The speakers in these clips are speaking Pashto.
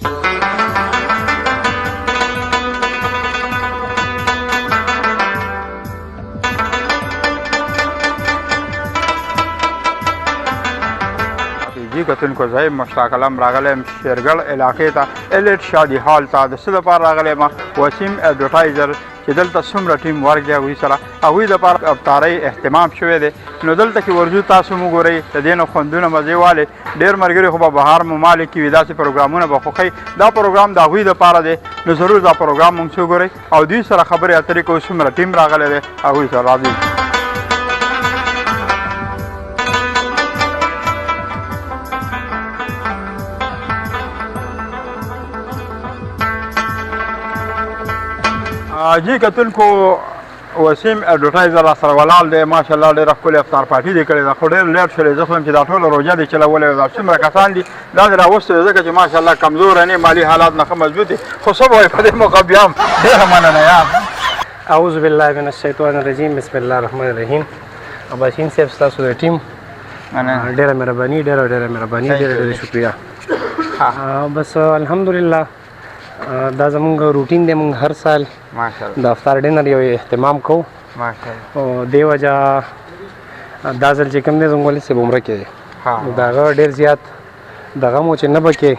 جی کتونکو زه یم مشتاق علم، راغلی یم شیرګړ علاقې ته، الیټ شادي هال ته. د څه دپاره راغلی یم؟ وسیم ایډورټایزر چې دلته څومره ټیم ورک دی هغوی سره هغوی دپاره افطارۍ اهتمام شوی دی. نو دلته کې ورځو، تاسو مو ګورئ د دې نه خوندونه مزې والې. ډېر ملګري خو به بهر ممالک کې وي، داسې پروګرامونه به خوښوي. دا پروګرام د هغوی دپاره دی، نو ضرور دا پروګرام مونږ څه وګورئ او دوی سره خبرې اترې کوو. څومره ټیم راغلی دی هغوی سره راځي. جی کتونکو، وسیم ایډورټایزر را سره ولاړ دی. ماشاءالله ډېره ښکلې افطار پارټي دې کړې ده، خو ډېر لیټ شولې. زه خو یم چې دا ټوله روژه دې چلولې وه، دا څومره کسان دي دا دې راوستي، ځکه چې ماشاءالله کمزوری نه، مالي حالات نه ښه مضبوط دي. خو څه به وایې په دې موقع؟ بیا هم ډېره مننه یار. اعوذ بالله من الشیطان الرجیم، بسم الله الرحمن الرحیم. اباسین صاحب، ستاسو د ټیم ډېره مهرباني، ډېره ډېره مهرباني، ډېره ډېره شکریه. بس الحمدلله، دا زمونږ روټین دی. مونږ هر سال د افطار ډینر یو اهتمام کوو. او دی وجه دا ځل چې کوم دی زموږ ولې صاحب عمره کې دی، د هغه ډېر زیات دغه مو چې نه بکې،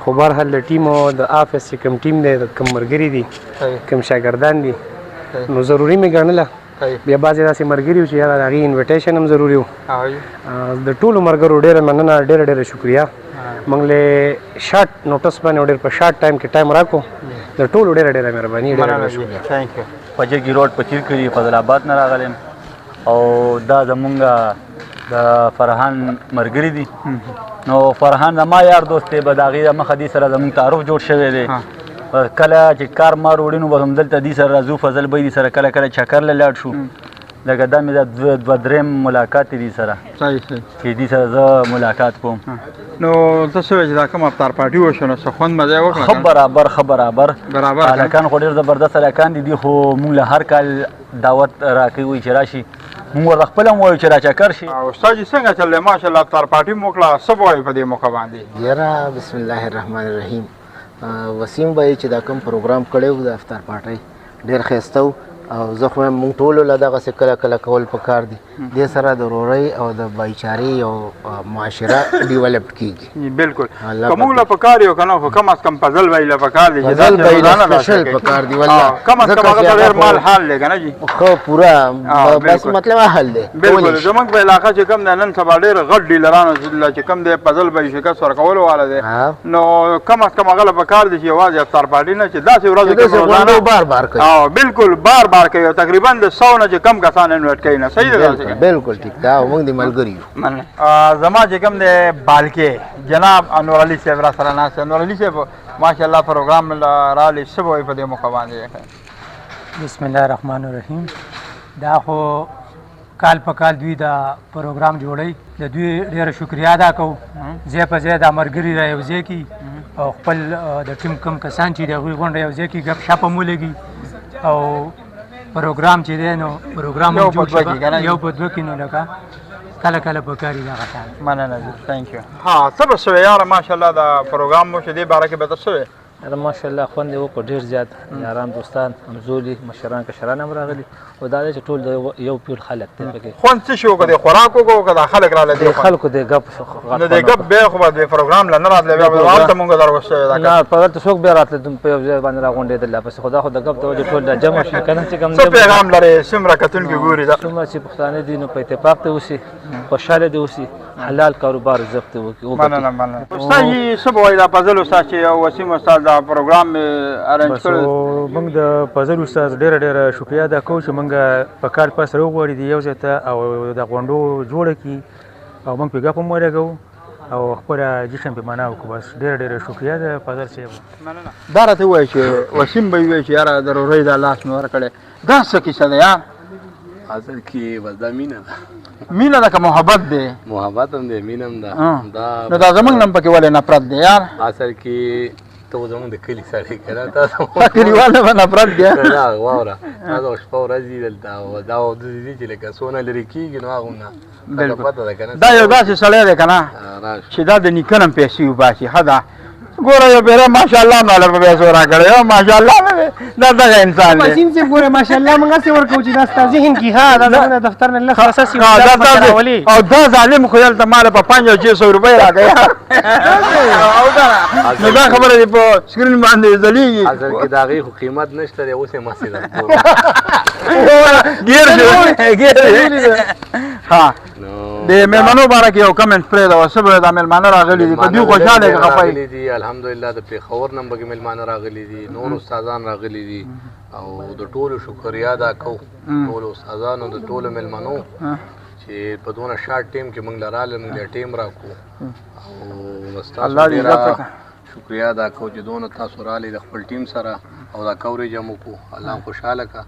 خو بهرحال د ټیم او د آفس چې کوم ټیم دی، کوم ملګري دي، کوم شاګردان دي، نو ضروري مې ګڼله. بیا بعضې داسې ملګري وو چې یاره د هغې انویټیشن هم ضروري و. د ټولو ملګرو ډېره مننه، ډېره ډېره شکریه. موږ له شارټ نوټس باندې ډېر په شارټ ټایم کې ټایم راکو. د ټولو ډېره ډېره مهرباني، ډېره ډېره شکریه. Thank you. پجګي روډ په تیر کلي فضل آباد نه راغلی یم او دا زمونږ د فرحان مرګري دي. نو فرحان زما یار دوست دی، به د هغې د مخه دې سره زمونږ تعارف جوړ شوی دی. کله چې کار مار وړي نو بس همدلته دې سره راځو. فضل بای دې سره کله کله چکر له لاړ شو. لکه دا مې دا دوه دریم ملاقات دی سره. صحیح صحیح. چې دې سره زه ملاقات کوم. نو ته څه وایې چې دا کوم افطار پارټي وشو، نو څه خوند مزه یې وکړه؟ ښه برابر، ښه برابر. برابر. هلکان خو ډېر زبردست هلکان دي. دي خو مونږ له هر کال دعوت راکوي، وایي چې راشي. مونږ ورته خپله هم وایو چې را چکر شي. استاد جي څنګه چل دی؟ ماشاءالله افطار پارټي مو وکړه، څه به وایې په دې موقع باندې؟ یاره بسم الله الرحمن الرحیم. وسیم بای چې دا کوم پروګرام کړی و د افطار پارټۍ، ډېر ښایسته و او زه خو وایم مونږ ټولو له دغسې کله کله کول پکار دي. دې سره د ورورۍ او د بایچارې یو معاشره ډیولپډ کیږي. بالکل، که موږ له پکار یو که نه، خو کم از کم فضل بای له پکار دی. فضل بای له سپیشل پکار دی والله. کم از کم هغه ته ډېر مال حال دی که نه جي؟ ښه پوره، بس مطلب اهل دی. بالکل، زموږ په علاقه چې کوم دی نن سبا ډېر غټ ډیلرانو چې کوم دی فضل بای شکست ورکولو والا دی. نو کم از کم هغه له پکار دی چې یوازې افطار پارټي نه، چې داسې ورځو کې روزانه بار بار کوي. بالکل، بار بار کوي. تقریبا د 100 نه چې کم کسان انوایټ کوي نه. صحیح ده؟ بالکل ټیک ده. موږ د ملګري یو. زما چې کوم دی بالکې جناب انور علي صاحب را سره ناست. انور علي صاحب، ماشاءالله پروګرام رالی، څه به وایي په دې موقع باندې؟ بسم الله الرحمن الرحیم. دا خو کال په کال دوی دا پروګرام جوړوي، د دوی ډېره شکریا ادا کوو. ځای په ځای دا ملګري را یو ځای کړي او خپل د ټیم کم کسان چې د هغوی غونډه یو ځای کړي، ګپ شپ هم ولګي او پروګرام چې دی نو پروګرام هم جوړ شي یو په دوه کې. نو لکه کله کله پکاري دغه شان. مننه جی، thank you. ها، څه به سوې یاره؟ ماشاءالله دا پروګرام مو چې دې باره کې به ته څه وې؟ یاره ماشاءالله خوند یې وکړ ډېر زیات. یاران، دوستان، همزولي، مشران، کشران هم راغلي او دا دی چې ټول د یو پیل خلک دی پکې. خوند څه شي وکړه؟ خوراک وکړو که دا خلک راله؟ دی خلکو د ګپ. نو د ګپ بیا خو به د پروګرام له نه راتلی، بیا به هلته مونږ دروستی. دا نه په دلته څوک بیا راتله، دوم په یو ځای باندې راغونډېدل لا پسې. خو دا خو د ګپ د وجې ټول دا جمع شي که نه چې کوم. څه پیغام لرې څومره کتونکي ګوري دا؟ څومره چې پښتانه دي نو په اتفاق دې اوسي، خوشحاله دې اوسي، حلال کاروبار رزق دې وکړي. مننه مننه. استاد جي څه به وایي دا فضل استاد چې وسیم استاد دا پروګرام مې ارینج کړی؟ موږ د فضل استاد ډېره ډېره شکریا ادا کوو چې موږ په کال پس راوغواړي دی یو ځای ته او د غونډو جوړه کړي او موږ پې ګپ هم ولګوو او خپله جشن پې مناو کړو. بس ډېره ډېره شکریا ده فضل صاحب. مننه. دا راته ووایه چې وسیم به ووایي چې یاره د رورۍ دا لاس مې ورکړی، دا څه کیسه ده یار؟ اصل کې بس دا مینه ده. مینه ده که محبت دی؟ محبت هم دی، مینه هم ده. دا نو دا زمونږ نن پکې ولې نفرت دی یار؟ اصل کې ته زمونږ د کلي سړی که نه، تاسو کلیوال نه به نفرت دی؟ نه، واوره، تاسو شپه ورځ دي دلته او دا داسې دي چې لکه څونه لرې کېږي نو هغونه بالکل. دا یو داسې سړی دی که نه چې دا د نیکه نه پیسې وباسي. ښه ده. ګوره یو پیره ماشاءالله ماله په پیسو راکړی یو ماشاءالله نه دی دا دغه انسان دی وسیم صاحب ګوره ماشاءالله موږ هسې ورکوو چې دا ستا ذهن کې ها دا زموږ د دفتر نه لس رسسي ها، دا تاسو او دا ظالم خو دلته مال په 5 او 600 روپۍ راکړي او دا نو دا خبره دې په سکرین باندې ځلیږي اصل کې د هغې خو قیمت نشته دی، اوس یې مستې درکوم. ګیر شو ګیر ها. د مېلمنو باره کې یو کمنټ پرېږده، څه به دا مېلمانه راغلي دي، په دوی خوشحاله یې که خفه یې؟ راغلي دي الحمدلله، د پېښور نه هم پکې مېلمانه راغلي دي، نور استادان راغلي دي او د ټولو شکریا ادا کوو، ټولو استادانو، د ټولو مېلمنو چې په دونه شارټ ټیم کې موږ له راغلل، موږ له ټیم راکړو او ستاسو الله دې عزت ډېره وکړه. شکریا ادا کوو چې دونه تاسو راغلئ د خپل ټیم سره او دا کوریج هم وکړو. الله مو خوشحاله کړه.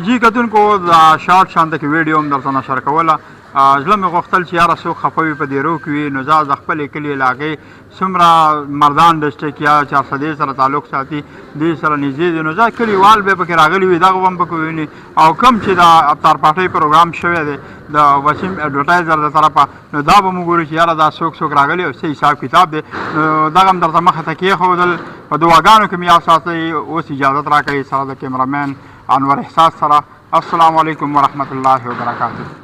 جی کتونکو دا شارټ شانته کې ویډیو هم درته نشر کوله. زړه مې غوښتل چې یاره څوک خفه وي په دیرو کې وي، نو زه د خپلې کلي علاقې څومره مردان ډسټرکټ یا چارسدې سره تعلق ساتي، دوی سره نږدې دي، نو زه کلیوال به پکې راغلي وي، دغه به هم پکې ویني. او کوم چې د افطار پارټۍ پروګرام شوی دی د وسیم اډورټایزر د طرفه، نو دا به مو ګورو چې یاره دا څوک څوک راغلي او څه حساب کتاب دی. نو دغه هم درته مخه ته کېښودل. په دعاګانو کې مې یاد ساتئ. اوس اجازت راکړئ سره د کیمرامین انور احساس سره. السلام علیکم ورحمت الله وبرکاته.